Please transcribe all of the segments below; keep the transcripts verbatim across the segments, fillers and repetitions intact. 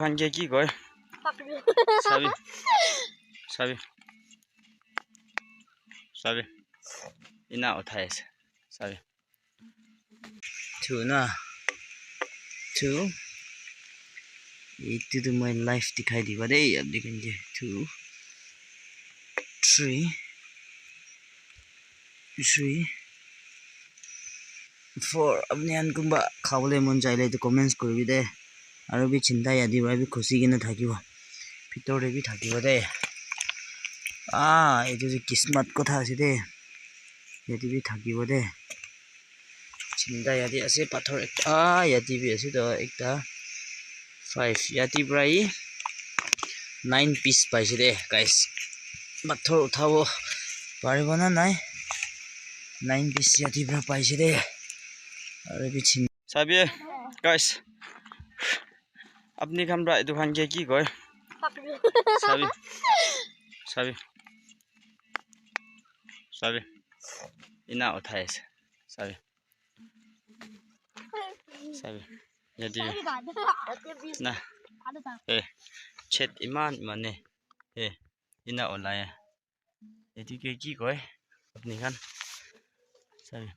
Khan ke ki koi? Sabi. Sabi. Sabi. Ina uthai ase. Sabi. Two na. Two. Itu tu moi live dikhai diba de. Apni khan ke. Two. Three. Three. Four. Apni khan kunba khabole mon jaile tu comments kuribi de. Aru bi chinta yate para bi khushi kena thakibo. Bhitor te bi thakibo de. Ah, etu tu kismat kotha ase de. Yate bi thakibo de. Chinta yate ase, pathor ekta. Ah, yate bi ase to ekta. Five. Yate para hi nine piece paise de, guys. Pathor uthabo paribo na nai? Nine piece yate para paise de. Aru bi chin- Sabi, guys. Apni khan pra etu khan ke ki koi? Sabi. Sabi. Sabi. Ina uthai ase. Sabi. Sabi. Yate. Na. Eh. Chet iman mane. Eh. Ina ulai. Yate ke ki koi? Apni khan. Sabi.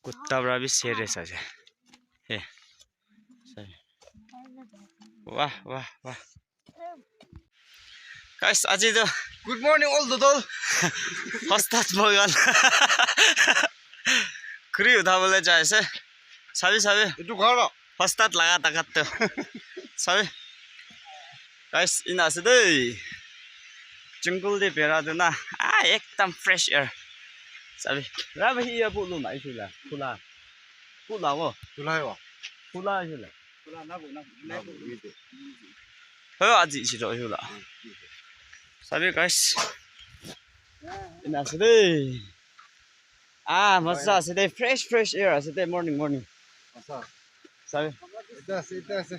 Kutta pra bi serious ase. Eh. Sabi. Wah, wah, wah. Guys, aji to good morning, all dodol. Hostat moigan. Khuri uthabole jai ase. Sabi, sabi. Etu ghor. Hostat laga takat to. Sabi. Guys, ina ase dei. Jungle de bera tu na. Ah, ekdam fresh air. Sabi. Rabi iya bulu na isula. Khula. Khula wo. Khula wo. Khula isula. Ho, aji ishi to hiu la. Sabi guys. Ina ase de. Ah, masa ase de. Fresh, fresh air ase de. Morning, morning. Sabi. Ita ase, ita ase.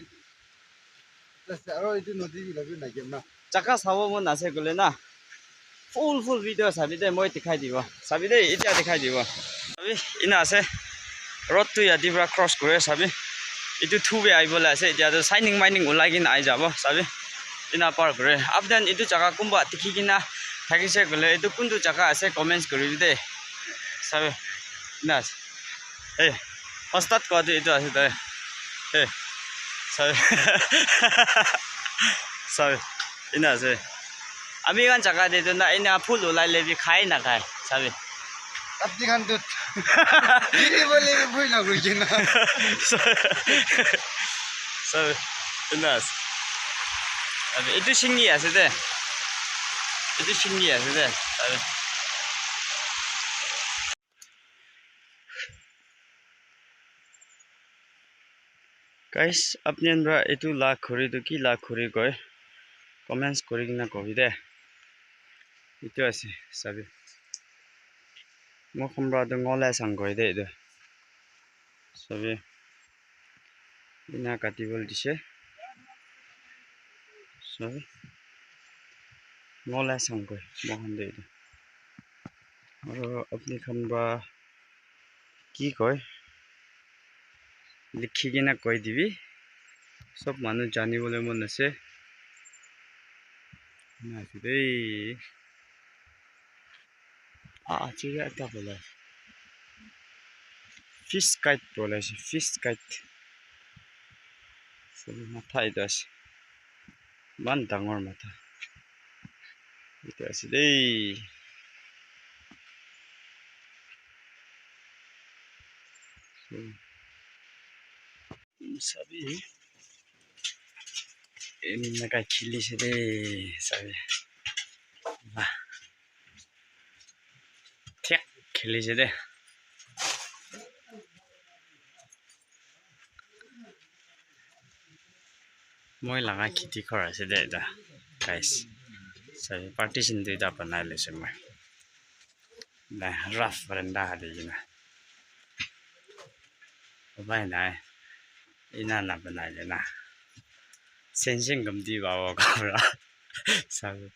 Ita ase. Aro itu nodi bi labi na kem na. Jaka sabo mon ase koile na. Full, full video sabi de, moi dikhai dibo. Sabi de, etia dikhai dibo. Sabi, ina ase. Road tu yate pra cross kure sabi. Etu two way ahibo le ase. Etia tu shining mining ulai kena ahi jabo. Sabi, ina par kure. Up then etu jaga kunba dikhi kena thakise koile, etu kuntu jaga ase, comments kuribi de. Sabi, ina ase. Hey, hostat kowa tu etu ase tai. Hey, sabi. Sabi, ina ase. Ami khan jaga te tu na ina phul ulai le bi khai na khai, sabi. Apni khan tu dili bole bi bhoi na goi kena. Sabi, ina ase. Sabi, etu shingi ase de. Etu shingi ase de. Sabi. Guys, apni khan pra etu la khuri tu ki la khuri koi? Comments kuri kena kobi de. Etu ase, sabi. Mo khan pra tu ngole sang koi de etu. Sabi. Ina kati bole dise. So, ngole sang koi, mo khan de etu. Aro apni khan pra ki koi? Likhi kena koi dibi. Sob manu jani bole mon ase. Ena ase de. Ah, chiriya ekta bole. Fish kite bole ase, fish kite. Sabi matha etu ase. Iman dangor matha. Etu ase de. Sabi. Eneka khili se de, sabi. Wah. Thik khili se de. Moi laga kheti ghor ase de eta, guys. Sabi, partition duita banai loise moi. Na, rough veranda hali kena. Upai nai. Ena na banai le na. Fencing gumti babo kabra. Sabi.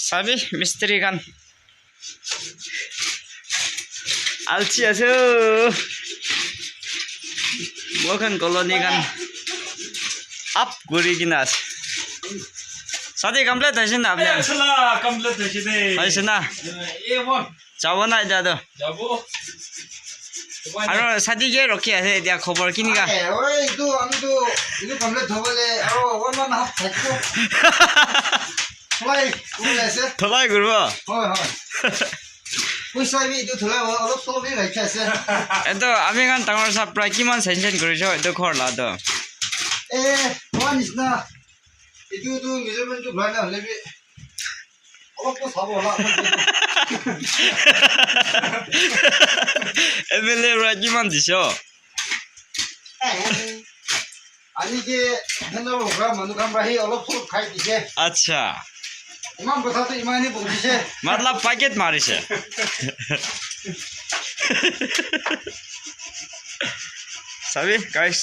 Sabi, mistri khan. Alchi ase o. Moi khan colony khan up kuri kena ase. Sadi complete hoise na apni? Chala, complete hoise de. Hoise na? Eh, eh, one. Jabo na etia to? Jabo. Aro sadi ke rokhi ase etia khobor kineka? Eh, oi, itu ami tu, itu complete hobole aro one and a half thakbo. Tholai, tholai ase. Tholai kuribo? Hoi, hoi. Poisa bi itu tholai olop solop bi rakhi ase. Etu ami khan dangor sa prai kiman sanction kurishe etu ghor la to? Eh, one is na. Itu tu measurement tu bhal na hole bi. Olop to sabo la. M L A pra kiman dishe? Eh, ani ke dhenor program manu khan pra hi olop solop khai dishe. Acha. Iman kotha to iman hi bujishe. Matlab packet marishe. Sabi, guys,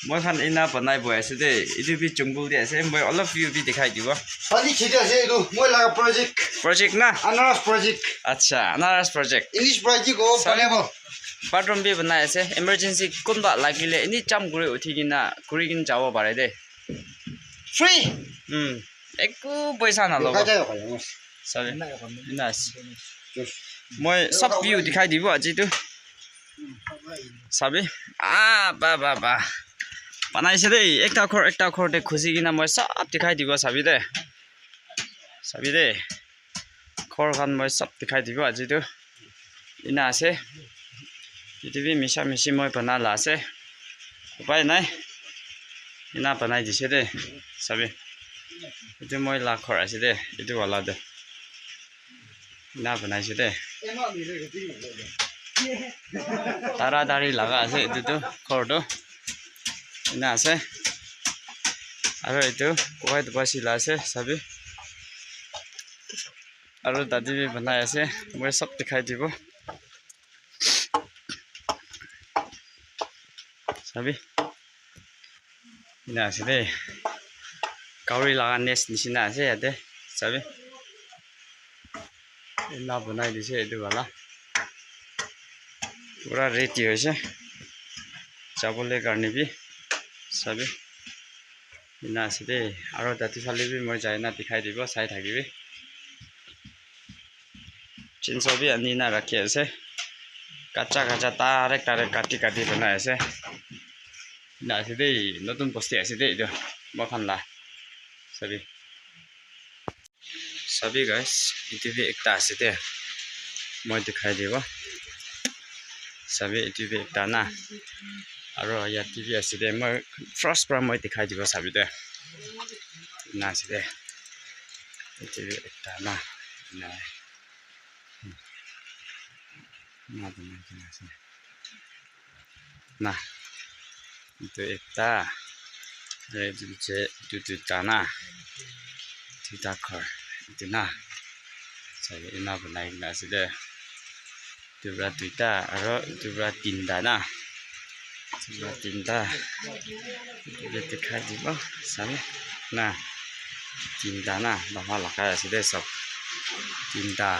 moi khan ena banai boi ase de. Etu bi jungle de ase. Moi olop view bi dikhai dibo. Pani kheti ase etu. Moi laga project. Project na? Anaras project. Acha, anaras project. English pra ki kobo? Sabi, pineapple. Bathroom bi banai ase. Emergency kunba lagile any jump kuri uthi kena, kuri kena jabo pare de. Free. Hmm. Eku paisa na lobo. Sabi. Nice. Moi sob view dikhai dibo aji tu. Sabi. Ah, ba, ba, ba. Banaise de. Ekta ghor, ekta ghor de khusi kena moi sob dikhai dibo sabi de. Sabi de. Ghor khan moi sob dikhai dibo aji tu. Ena ase. Etu bi misha mishi moi bana la ase. Upai nai. Ena banai dise de. Sabi. Etu moi la ghor ase de. Etu wala de. Ena banaise de. Tara tari laga ase etu tu ghor tu. Ena ase. Aro etu white wasi la ase sabi. Aro tate bi banai ase. Moi sob dikhai dibo. Sabi. Ena ase de. Kauri laga nest nishina ase yate. Sabi. Ena banai dise etu wala. Pura ready hoise. Jabole karne bi. Sabi. Ena ase de. Aro tate phale bi moi jai na dikhai dibo, sai thakibi. Chainsaw bi ani na rakhi ase. Kacha kacha direct direct kati kati banai ase. Ena ase de, notun bosti ase de etu. Moi khan la. Sabi. Sabi guys, etu bi ekta ase de. Moi dikhai dibo. Sabi etu bi ekta na. Aro yate bi ase de. Moi first pra moi dikhai dibo sabi de. Ena ase de. Etu bi ekta na. Ena. Ena banai kena ase. Na. Etu ekta. Aro etu piche etu duita na. Duita ghor. Etu na. Sabi ena banai kena ase de. Etu pra duita aro etu pra tinta na. Etu pra tinta. Etu dikhai dibo. Sabi na. Tinta na. Bhal lagai ase de sob. Tinta.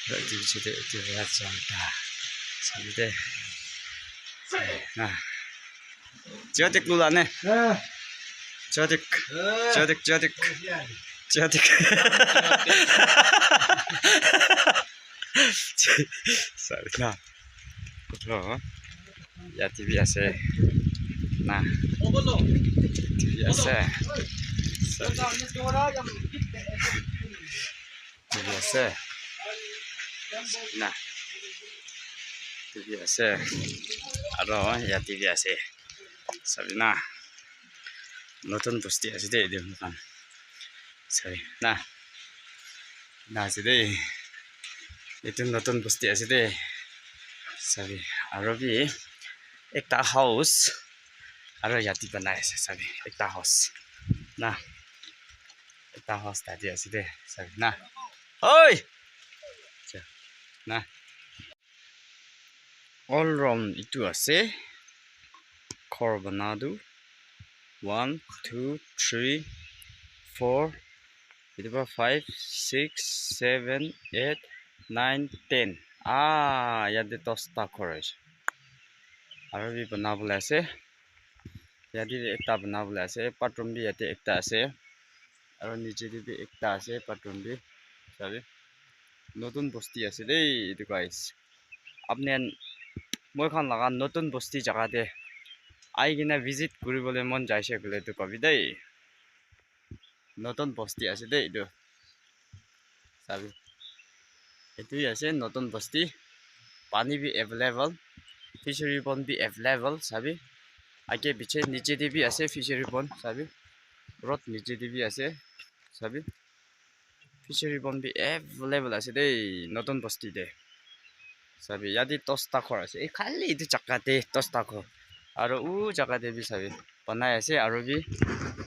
Aro etu piche de etu pra charta. Sabi de. Na. Chaotik lula ne? Eh. Chaotik. Eh. Chaotik, chaotik. Chaotik. Sabi na. Kutlo. Yate bi ase. Na. Yate bi ase. Sabi. T V ase. Na. T V ase. Aro yate bi ase. Sabi na. Notun bosti ase de etu khan. Sabi na. Na ase de. Etu notun bosti ase de. Sabi. Aro bi ekta house. Aro yate banai ase sabi. Ekta house. Na. Ekta house tate ase de, sabi na. Oi! Acha, na. All round etu ase. Ghor bana tu. One, two, three, four. Etu pra five, six, seven, eight, nine, ten. Ah, yate dosta ghor ase. Aro bi banabole ase. Yate bi ekta banabole ase. Bathroom bi yate ekta ase. Aro niche te bi ekta ase bathroom bi. Sabi? Notun bosti ase dei etu guys. Apni khan moi khan laga notun bosti jaga te ahi kena visit kuribole mon jaise koile etu kobi dei. Notun bosti ase dei etu. Sabi. Etu hi ase notun bosti. Pani bi available. Fishery pond bi available. Sabi. Age piche niche te bi ase fishery pond. Sabi. Road niche te bi ase. Sabi. Fishery pond bi available ase dei. Notun bosti te. Sabi, yate dosta ghor ase. Eh, khali etu jaga te dosta ghor. Aro u jaga te bi sabi, banai ase aro bi,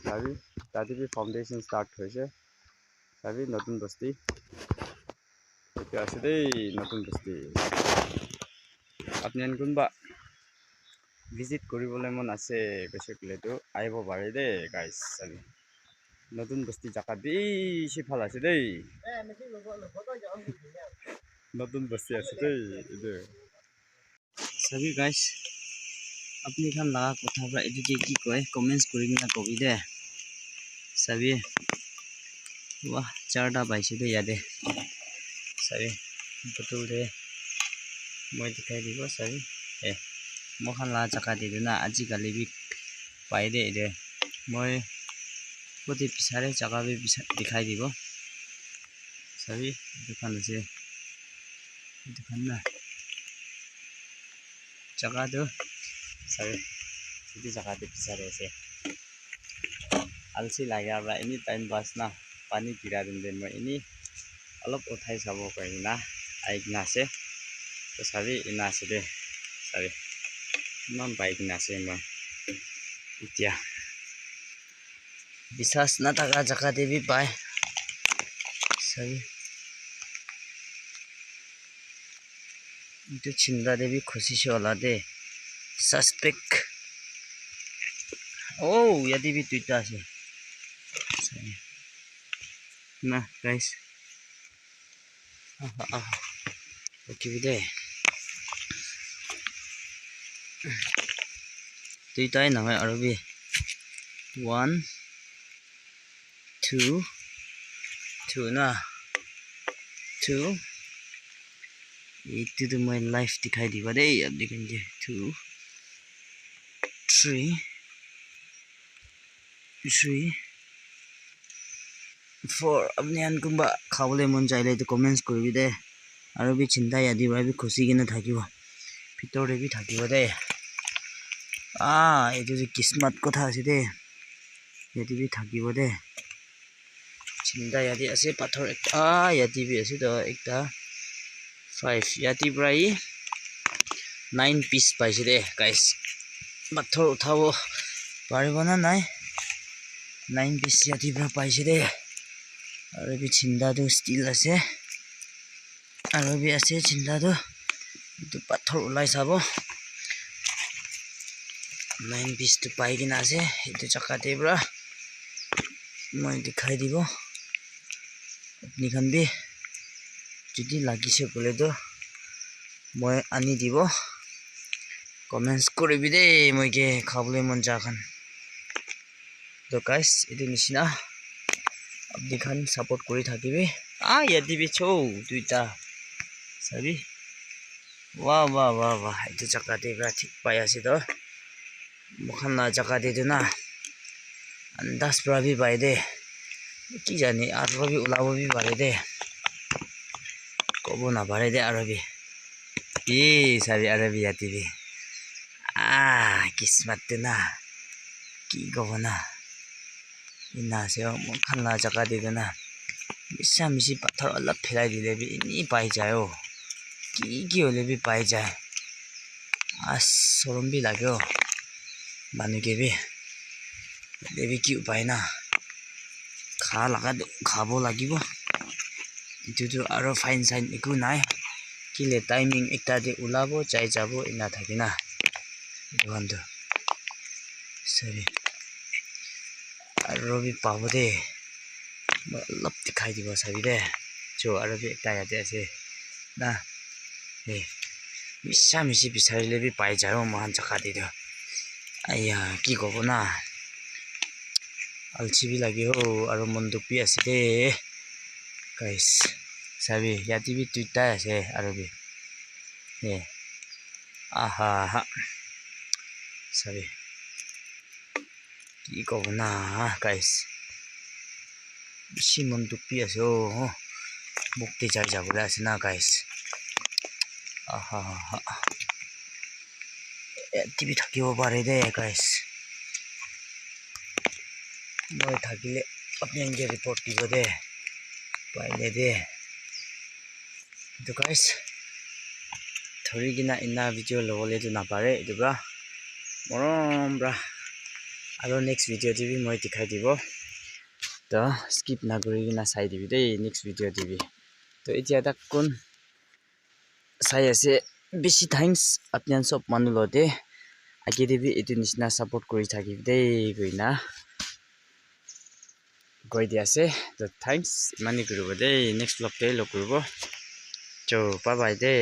sabi, tate bi foundation start hoise. Sabi, notun bosti. Etu ase dei, notun bosti. Apni khan kunba visit kuribole mon ase, koise koile tu ahibo pare de, guys. Sabi, notun bosti jaga bishi bhal ase dei. Notun bosti ase dei, etu. Sabi guys, apni khan laga kotha para etu ke ki koi, comments kuri kena kobi de. Sabi, wah, charta paise de yate. Sabi, bottle de moi dikhai dibo, sabi. Eh, moi khan laga jaga te tu na, aji kali bi pai de yate. Moi kote bisare jaga bi bisa-, dikhai dibo. Sabi, etu khan ase. Etu khan na. Jaga tu sabi, etu jaga te bisari ase. Alsi laga para anytime bas na pani gira din din moi ini olop uthai sabo koi na ahi kena ase. To sabi ena ase de. Sabi. Iman pai kena ase moi. Etia. Bisas na thaka jaga te bi pai. Sabi. Etu chinda te bi khushi she wala de. Suspect. Oh, yate bi duita ase. Sabi. Na, guys. Ah, ah, ah. Okay, bi de. Duita nahoi aro bi. One, two, two na. Two. Etu tu moi live dikhai diba de, apni khan ke. Two, three, three, four. Apni khan kunba khabole mon jaile etu comments kuribi de. Aro bi chinta yate para bi khushi kena thakibo. Bhitor te bi thakibo de. Ah, etu tu kismat kotha ase de. Yate bi thakibo de. Chinta yate ase, pathor ekta, ah, yate bi ase toh ekta, five, yate para hi nine piece paise de, guys. Pathor uthabo paribo na nai? Nine piece yate para paise de. Aro bi chinta tu steel ase. Aro bi ase chinta tu. Etu pathor ulai sabo. Nine piece tu pai kena ase. Etu jaga te para moi dikhai dibo. Apni khan bi jodi lagise koile tu moi ani dibo. Comments kuribi de, moi ke khabole mon ja khan. To guys, etu nishina apni khan support kuri thakibi. Ah, yate bi cho duita. Sabi? Wah, wah, wah, wah. Etu jaga te para thik pai ase toh. Moi khan la jaga te toh na. Andas para bi pai de. Ki jane, aro bi ulabo bi pare de. Kobo na pare de aro bi. Ee, sabi aro bi yate bi. Ah, kismat te na. Ki kobo na. Ena ase, moi khan la jaga te toh na. Misa misi pathor olop philai dile bi eni pai jai o. Ki ki hoile bi pai jai. Ah, sorom bi lage o. Manu ke bi. Hoile bi ki upai na. Kha laga toh khabo lagibo. Etu tu aro fine sign eku nai. Kile timing ekta te ulabo, jai jabo, ena thake na. Etu khan tu. Sabi. Aro bi pabo de. Moi olop dikhai dibo sabi de. Cho aro bi ekta yate ase. Na. Eh, misa misi bisarile bi pai jai o moikhan jaka te toh. Aiya, ki kobo na. Alchi bi lage o, aro mon dukh bi ase de. Guys, sabi, yate bi duita ase, aro bi. Eh, aha, ha. Sabi. Ki kobo na, guys. Bishi mon dukh bi ase o. Muk te jai jabole ase na, guys. Aha, ha. Yate bi thakibo pare de, guys. Moi thakile apni khan ke report dibo de. Paile de. Etu guys, thori kena ena video lobole tu napare etu pra. Morom pra. Aro next video te bi moi dikhai dibo. To skip nakuri kena sai dibi de next video te bi. To etia tak kun sai ase, bishi thanks apni khan sob manu logote. Age te bi etu nishina support kuri thakibi de koina koi di ase. To thanks, imani kuribo de, next vlog te log kuribo. Cho, bye bye de.